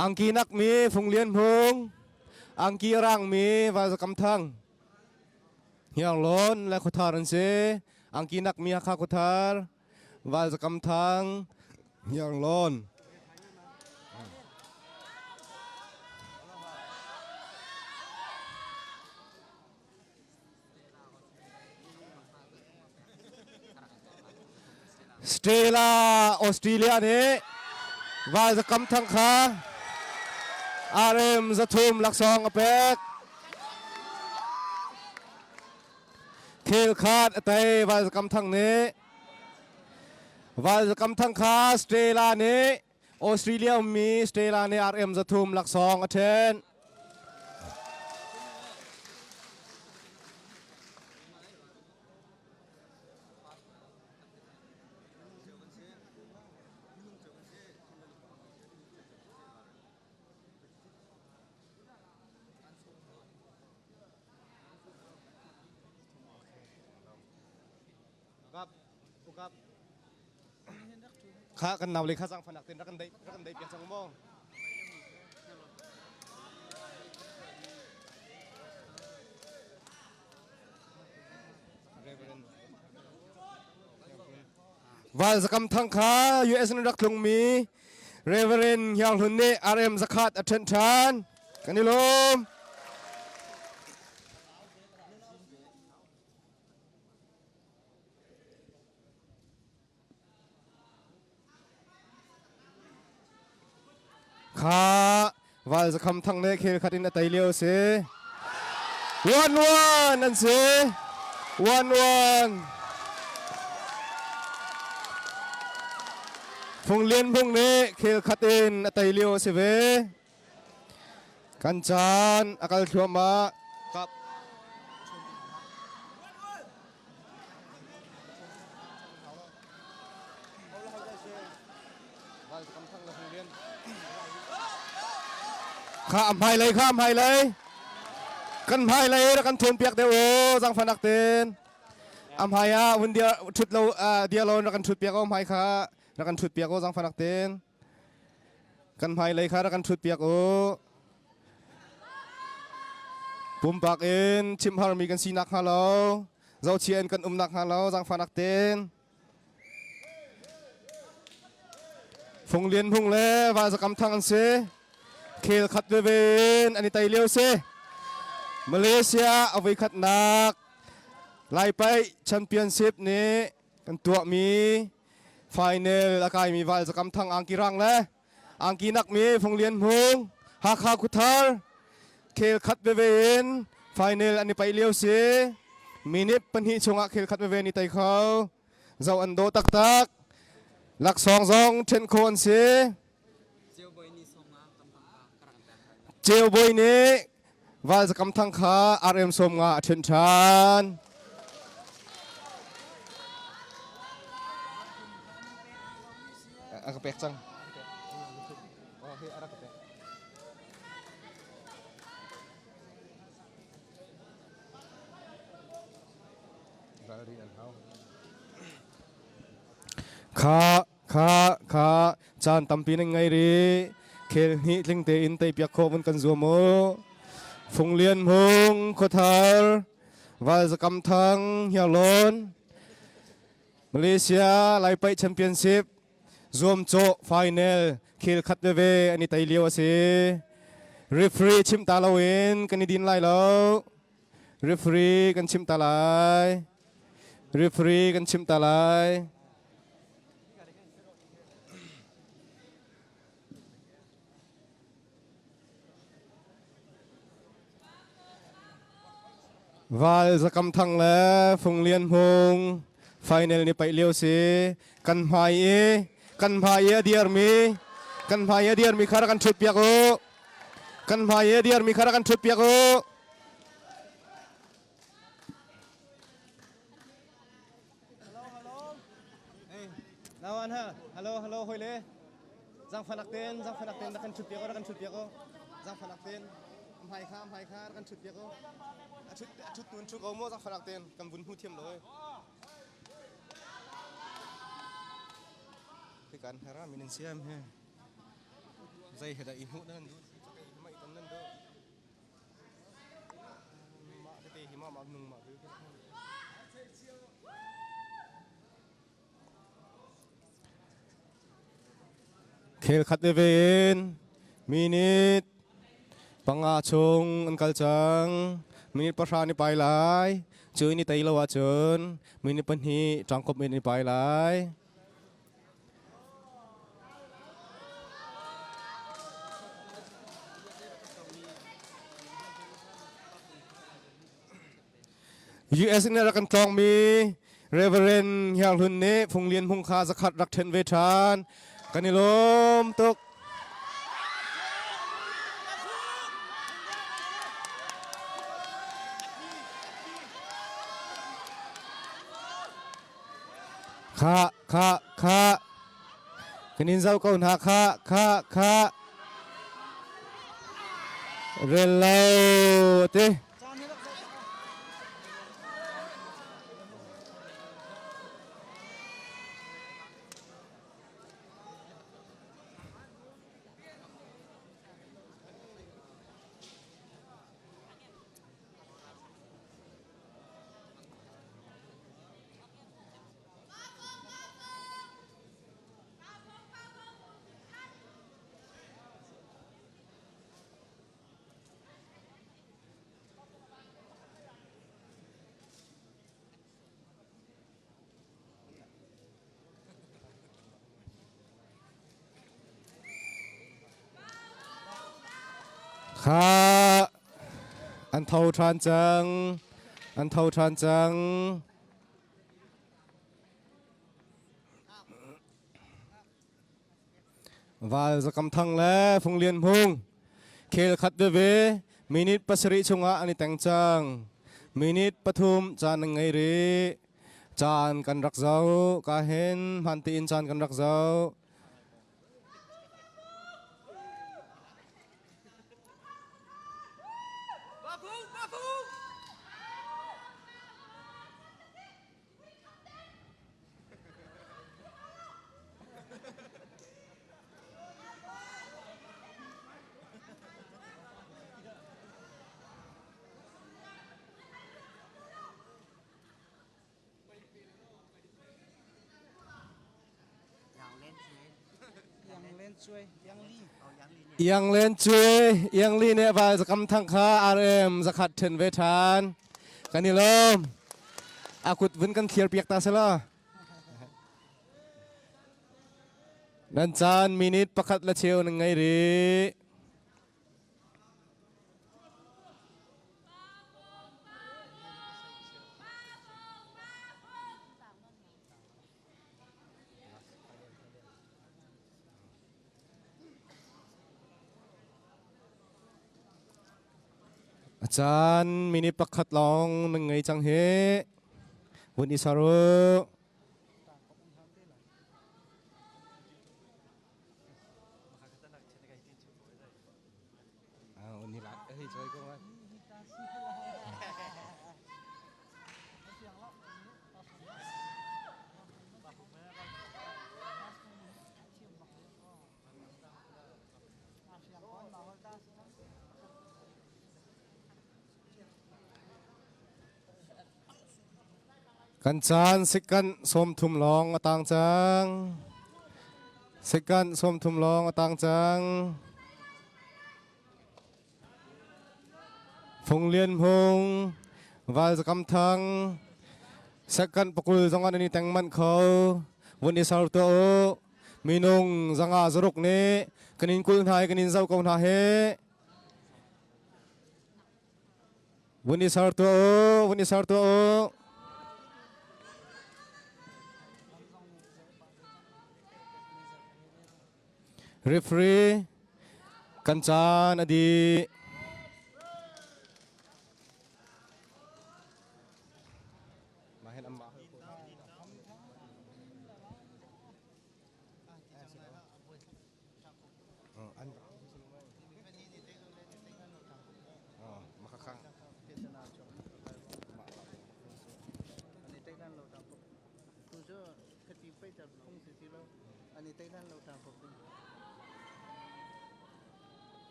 Angki nak mi Fung Lian Hmung, angki rang mi Val Za Kam Thang. Hniarlawn le Khuathar an si. Angki nak mi Hakha Khuathar, Val Za Kam Thang, Hniarlawn. Stella Australia nih Val Za Kam Thang kha RM 300 laksawng a pek. Khel khat a tei Val Za Kam Thang nih. Val Za Kam Thang kha Stella nih Australia ummi Stella nih RM 300 laksawng a ṭhen. Kha kan nau le kha zang fanak ten rak kan dei rak kan dei piak cang maw? Val Zakam Thang kha US in rak tlungmi Reverend Hiang Hlun nih RM zakhat a ṭhen ṭhan. Kan i lawm. Kha Val Zakham Thang nih khel khat in a tei lio a si. 1-1 an si. 1-1. Fung Lian Hmung nih khel khat in a tei lio a si ve. Kan caan a kal thluahmah. Kap. Kha a hmailei kha a hmailei. Kan hmailei rak kan thawn piak deuh u zangfanak ten. A hmai ah vun dia thut lo dia lo rak kan thut piak o hmai kha rak kan thut piak o zangfanak ten. Kan hmailei kha rak kan ṭhut piak u. Pumpak in chimharmi kan si nakhnga lo, zohchia in kan um nakhnga lo, zaangfahnak tein. Fung Lian Hmung le Val Za Kam Thang an si. Khel khat veve in an i tei lio si. Malaysia a voikhatnak Laipaih Championship nih kan tuahmi Final a kaimi Val Zakam Thang angki rang le angki nakmi Fung Lian Hmung Hakha Khuthar khel khat veve in final an i paih lio si. Minute 2 chungah khel khat veve an i tei kho. Zo an dawh taktak. Laksawng zong ṭhen khawh an si. Ceu Bawi nih Val Zakam Thang kha RM 50 a ṭhen ṭhan. A ka pek cang. Kha Kha kha caan tampi nan ngei rih. Khel hnih tling tein teipiak khawh vun kan zuam u. Fung Lian Hmung, Khuathar, Val Zakam Thang, Hniarlawn, Malaysia Laipaih Championship zuamcawh final khel khat veve an i tei lio a si. Referee chimh ta loin kan i din lai lo. Referee kan chimh ta lai. Referee kan chimh ta lai. Val Zakam Thang le Fung Lian Hmung final ni paih lio si. Kan hmai i kan hmai i a diarmi kan hmai i a diarmi kha rak kan ṭhut piak u. Kan hmai i a diarmi kha rak kan ṭhut piak u. Nawan ha hello hello hoi le zangfanak ten zangfanak ten rak kan thut piak rak kan thut piak o zangfanak ten hmai kha hmai kha rak kan thut piak o a thut a thut tun thu ko mo zangfanak ten kan vun hmu thiam lo e kan hara min siam he. Zei he dah i hmuh nan duh? Cakei hi ma i ton nan duh? Mah tete hi ma ma nung ma Khel khat veve in minute 5 chung an kal cang. Minute 10 ni pai lai. Cu in i tei lo ahcun minute 2 ṭangkop in i pai lai. US in a rak kan tlawngmi Reverend Hiang Hlun nih Phung Lian Hmung kha zakhat rak ṭhen ve ṭhan. Kan i lawm tuk. Kha kha kha kan in zoh ko hna kha kha kha rel lo ti. Kha an tho ṭhan cang. An tho ṭhan cang. Val Zakam Thang le Fung Lian Hmung khel khat veve minute 7 chungah an i teng cang. Minute 3 caan an ngei rih. Caan kan rak zoh. Ka hin hman tein caan kan rak zoh. Iang Len Cue, Iang Li nih val zakam thang kha RM zakhat ṭhen ve ṭhan. Kan i lawm. A kut vun kan thlir piak ta selaw. Nan caan minute 1 le cheu nan ngei rih. A caan minute 1 lawng nan ngei cang hi. Vun i ser u. Kan caan second 30 lawng a tang cang. Second 30 lawng a tang cang. Fung Lian Hmung, Val Zakam Thang, second 20 zong an i teng manh kho. Vun i ser tuah u. Minung 506 nih kan in kul hna i kan in zoh ko hna he. Vun i ser tuah u, vun i ser tuah u. Referee kan caan a dih.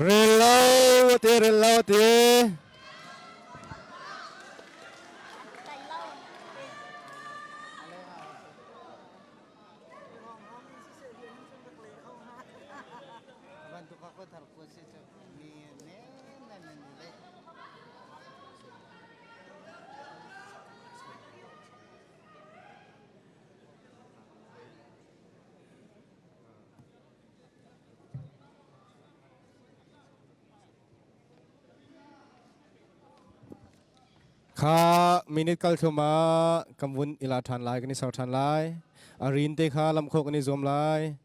Rel lo ti rel lo ti. Kha minute kal thum ah kan vun ila ṭhan lai kan i ser ṭhan lai. A rin te kha lam khawh kan i zuam lai.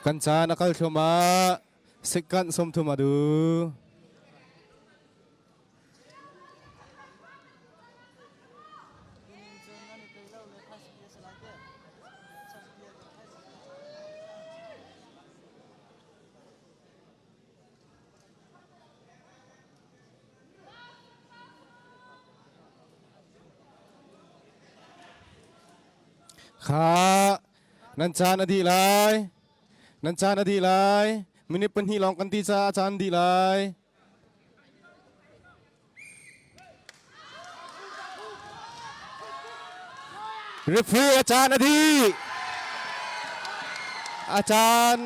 Kan caan a kal thluahmah. Sikanh 30 a du. Kha nan caan a dih lai. Nan caan a dih lai. Minute pahnih lawng kan ti caah a caan dih lai. Referee a caan a dih. A caan.